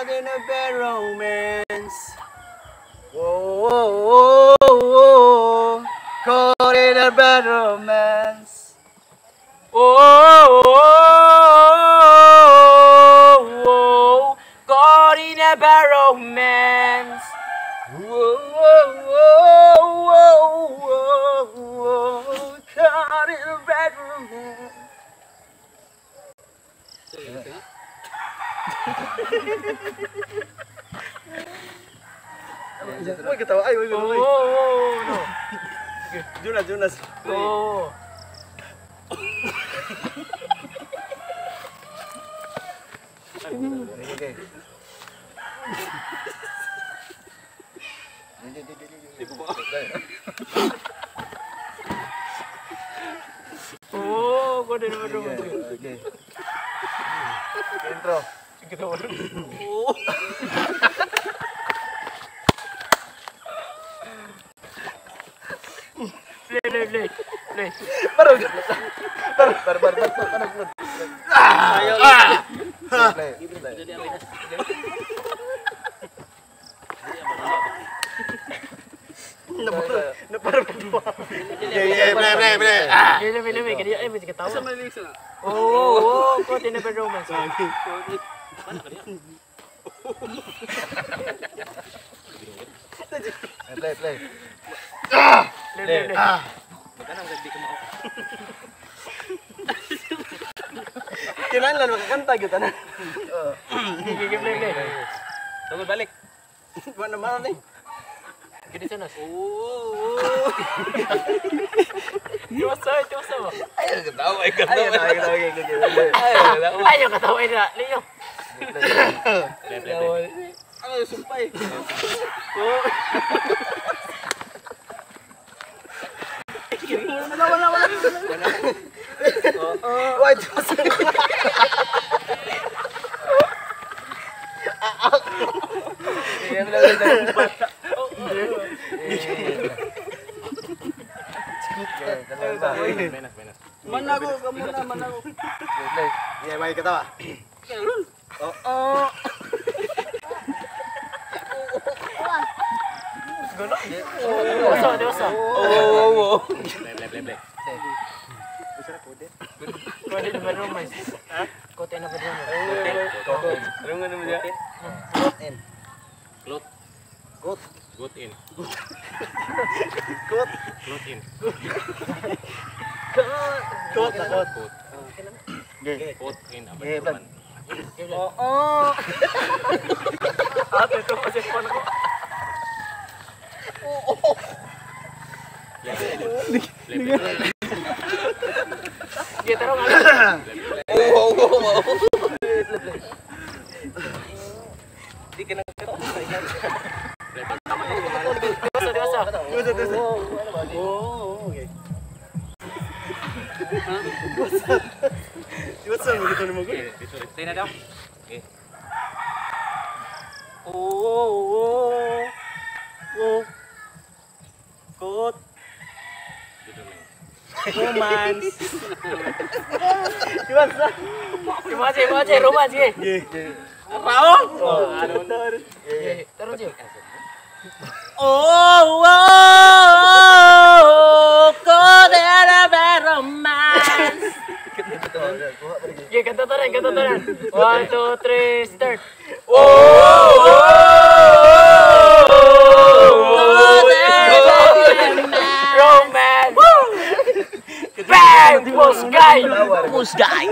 Caught in a bad romance. Whoa, whoa, whoa, whoa. Caught in a bad romance. Oh, oh, oh, oh, caught in a bad romance. Whoa, whoa, whoa, whoa, whoa, whoa. Caught in a bad romance. Uy, katawa. Ay, uy, uy, uy. Oh, no. Jonas, Jonas. Oh. Okay. Oh, caught in a bad romance. Okay. Intro. Oh. Play, play, play. Play. Parang parang parang parang parang. Ah! Play. Yeah, play, play, play. Ah! Play, play, play. Kaya ay may katawa. Oh, oh, caught in a bad romance. Play, play. Play, play, play. Kinahanglan makakanta gyud tanan. Sige, play, play. Tungod balik. Wa na man ni. Gini sa nas. Oh. Tiwasa, tiwasa ba? Ay, katawa, ay katawa. Ay, ay, ay. Ay, yung katawa na. Leo. Play, play, play. Ano sumpay? Oh. Wala, wala, wala. Wait, tiwasa. Manago ka muna, manago. Yeah, may katawa. Oh, oh. Tiwasa, tiwasa. Oh, oh. Play, play, play, play. Caught in a bad romance. Caught in a bad romance. Ano nga naman siya? Caught in. Clot. Caught. Got in. Caught. Clot in. Caught. Caught. Caught. Caught in a Okay, bad romance. Oh, oh. Ate, ito kasi phone ko. Play, play, play. Play, play. Sige, tarong ano. Oh, oh, oh, oh. Di ka nagkatawa. Tiwasa, tiwasa. Tiwasa, tiwasa. Oh, okay. Tiwasa. Tiwasa, magkita ni Magul. Play na daw. Okay. Oh, oh, oh. Caught. Romance. Tiwasa. Tiwasa, tiwasa, romance. Yeah. Raon? Oh, ano? Tarong siya. Oh, oh, caught in a bad romance. Okay, kanta to rin, kanta to rin. 1, 2, 3, start. Oh, oh, romance. Bang! Push guy! Push guy!